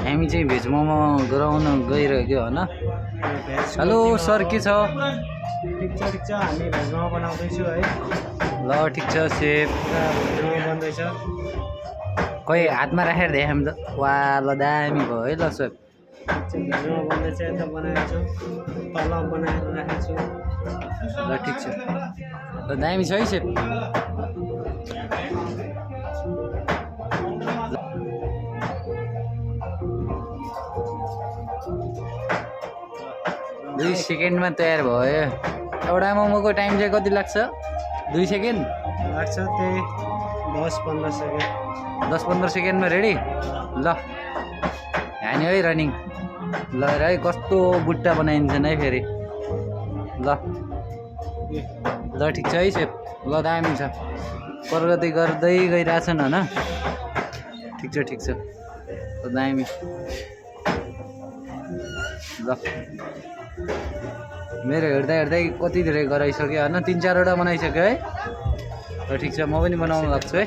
हामी चाहिँ भेज मोमो गराउन गइरहेको होइन। हेलो सर के छ? ठिक छ हामी भेज मोमो बनाउँदैछु है। ल ठिक छ सेफ। भेज मोमो बन्दैछ। खै हातमा राखेर देखाउँ त। वाह ल दामी भयो है ल सेफ। भेज मोमो बन्दैछ, यता बनाएको छु, तल बनाएर राखेको छु। ल ठिक छ ल दामी छ है सेफ। दुई सेकेन्डमा तयार भयो। एउटा मोमोको टाइम चाहिँ कति लाग्छ? 2 सेकेन्ड लाग्छ, त्यही 10-15 सेकेन्ड। 10-15 सेकेन्डमा रेडी। ल हान्यो है रनिङ। ल है कस्तो बुट्टा बनाइन्छन् है फेरि। ल ल ठिक छ है सेफ। ल दामी छ। प्रगति गर्दै गइरहेछन् होइन। ठिक छ ठिक छ ल दामी। ल मेरो हेर्दा हेर्दै कति धेरै गराइसक्यो होइन। 3-4 वटा बनाइसक्यो है। ल ठिक छ म पनि बनाउनु लाग्छु है।